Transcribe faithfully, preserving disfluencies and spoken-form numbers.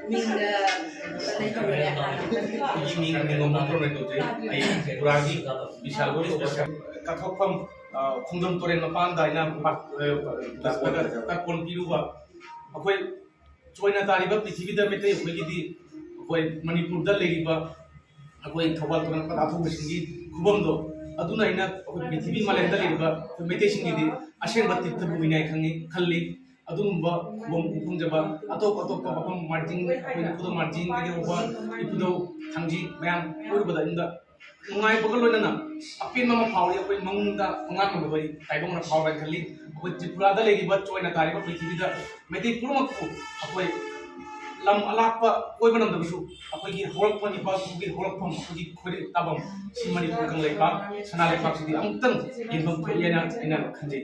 ꯃꯤꯡꯗ ꯂꯩꯍꯧꯔꯦ꯫ ꯑꯩꯒꯤ ꯃꯤꯡ ꯅꯤꯉꯣꯝꯕꯝ ꯀꯧꯖꯩ꯫ ꯑꯩ ꯇ꯭ꯔꯤꯄꯨꯔꯥꯒꯤ ꯕꯤꯁꯥꯜ ꯀꯧꯕ ꯀꯠꯊꯣꯛꯐꯝ, ꯑ, ꯈꯣꯡꯖꯣꯝ ꯇꯨꯔꯦꯜ ꯃꯄꯥꯟꯗ ꯑꯩꯅ ꯄꯥ-, ꯑ, ꯇꯔꯄꯣꯟ ꯄꯤꯔꯨꯕ꯫ ꯑꯩꯈꯣꯏ ꯆꯣꯏꯅ ꯇꯥꯔꯤꯕ ꯄ꯭ꯔꯤꯊꯤꯕꯤꯗ ꯃꯩꯇꯩ ꯑꯩꯈꯣꯏꯒꯤꯗꯤ, ꯑꯩꯈꯣꯏ ꯃꯅꯤꯄꯨꯔꯗ ꯂꯩꯔꯤꯕ ꯑꯩꯈꯣꯏ ꯊꯧꯕꯥꯜ ꯇꯨꯔꯦꯜ ꯄꯊꯥꯊꯧꯕꯁꯤꯡꯒꯤ ꯈꯨꯕꯝꯗꯣ, ꯑꯗꯨꯅ ꯑꯩꯅ ꯑꯩꯈꯣꯏ ꯄ꯭ꯔꯤꯊꯤꯕꯤ ꯃꯥꯂꯦꯝꯗ ꯂꯩꯔꯤꯕ ꯑꯩꯈꯣꯏ ꯃꯩꯇꯩꯁꯤꯡꯒꯤꯗꯤ ꯑꯁꯦꯡꯕ ꯇꯤꯔꯊ ꯚꯨꯃꯤꯅꯤ ꯍꯥꯏ ꯈꯪꯉꯤ, ꯈꯜꯂꯤ꯫ ꯑꯗꯨꯒꯨꯝꯕ ꯈꯨꯕꯝ ꯎꯕ ꯐꯪꯖꯕ ꯑꯇꯣꯞ ꯑꯇꯣꯞꯄ ꯃꯐꯝ, ꯃꯥꯔꯖꯤꯡ, ꯑꯩꯈꯣꯏ ꯏꯄꯨꯗꯧ ꯃꯥꯔꯖꯤꯡꯗꯒꯤ ꯍꯧꯕ ꯏꯄꯨꯗꯧ ꯊꯥꯡꯖꯤꯡ ꯃꯌꯥꯝ ꯀꯣꯏꯔꯨꯕꯗ ꯑꯩꯉꯣꯟꯗ ꯅꯨꯡꯉꯥꯏꯕꯒ ꯂꯣꯏꯅꯅ ꯑꯄꯦꯟꯕ ꯑꯃ ꯐꯥꯎꯏ꯫ ꯑꯩꯈꯣꯏ ꯃꯪꯗ ꯃꯪꯂꯥꯛꯅꯕꯗꯣ ꯑꯩ ꯇꯥꯏꯕꯪꯅ ꯐꯥꯎꯔꯦ ꯈꯜꯂꯤ꯫ ꯑꯩꯈꯣꯏ ꯇ꯭ꯔꯤꯄꯨꯔꯥꯗ ꯂꯩꯔꯤꯕ, ꯆꯣꯏꯅ ꯇꯥꯔꯤꯕ ꯄ꯭ꯔꯤꯊꯤꯕꯤꯗ ꯃꯩꯇꯩ ꯄꯨꯝꯅꯃꯛꯄꯨ ꯑꯩꯈꯣꯏ ꯂꯝ ꯑꯂꯥꯞꯄ ꯀꯣꯏꯕ ꯉꯝꯗꯕꯁꯨ ꯑꯩꯈꯣꯏꯒꯤ ꯍꯧꯔꯛꯐꯝ, ꯏꯄꯥ ꯏꯄꯨꯒꯤ ꯍꯧꯔꯛꯐꯝ, ꯑꯩꯈꯣꯏꯒꯤ ꯈꯣꯏꯔꯤ ꯇꯥꯐꯝ, ꯁꯤ ꯃꯅꯤꯄꯨꯔ ꯀꯪꯂꯩꯄꯥꯛ, ꯁꯅꯥ ꯂꯩꯄꯥꯛꯁꯤꯗꯤ ꯑꯃꯨꯛꯇꯪ ꯌꯦꯡꯐꯝ ꯊꯣꯛꯏ ꯍꯥꯏꯅ ꯑꯩꯅ ꯈꯟꯖꯩ꯫